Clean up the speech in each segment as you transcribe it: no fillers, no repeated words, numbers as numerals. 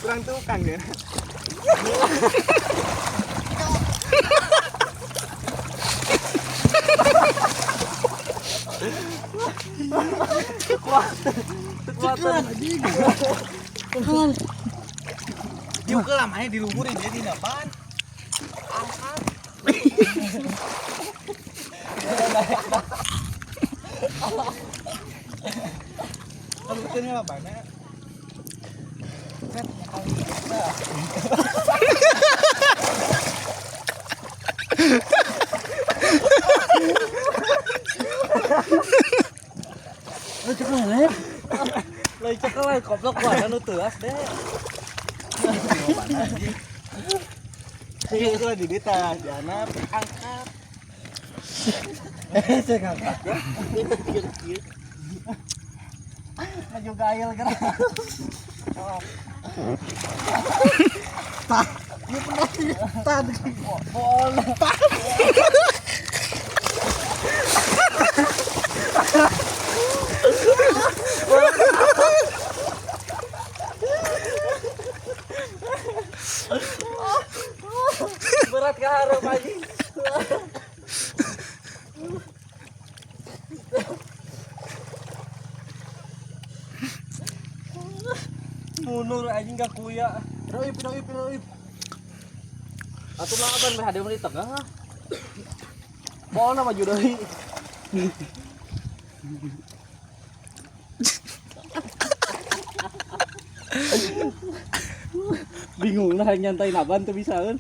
Kurang tukang deh. Kekuatan. Diuk lah main di luhur ini di depan. Kalau ini apa banyak? Lu cekel le. Lain cekel lain goblok gua anu teuas deh. Itu lah di dita, dianap, angkat. Saya ngangkat ya. Maju gail gerak. Tah, ieu pernah tah. Bola. Berat ke harap anjing. Mundur anjing gak kuya. Roib, roib, roib. Atuh mah aban meh hadir di tengah. Bolna maju deui. Bingung lah nyantai naban tuh bisa kan.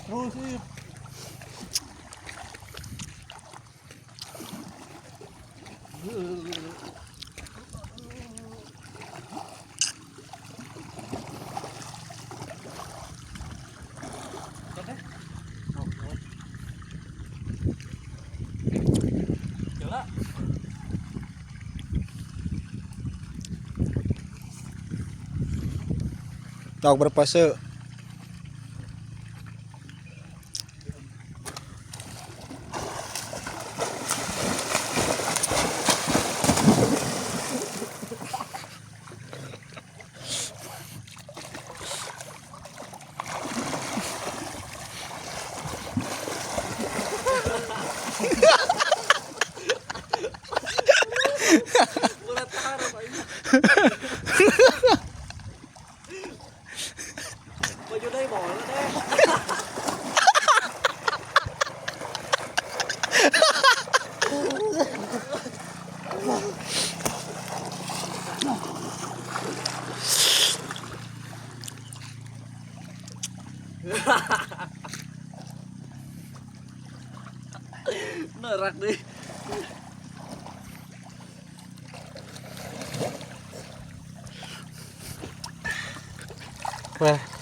Terus ip. Gila. Tok berpose. Berat harap anjing. Maju deui bola deh. Nerak deh. Wah.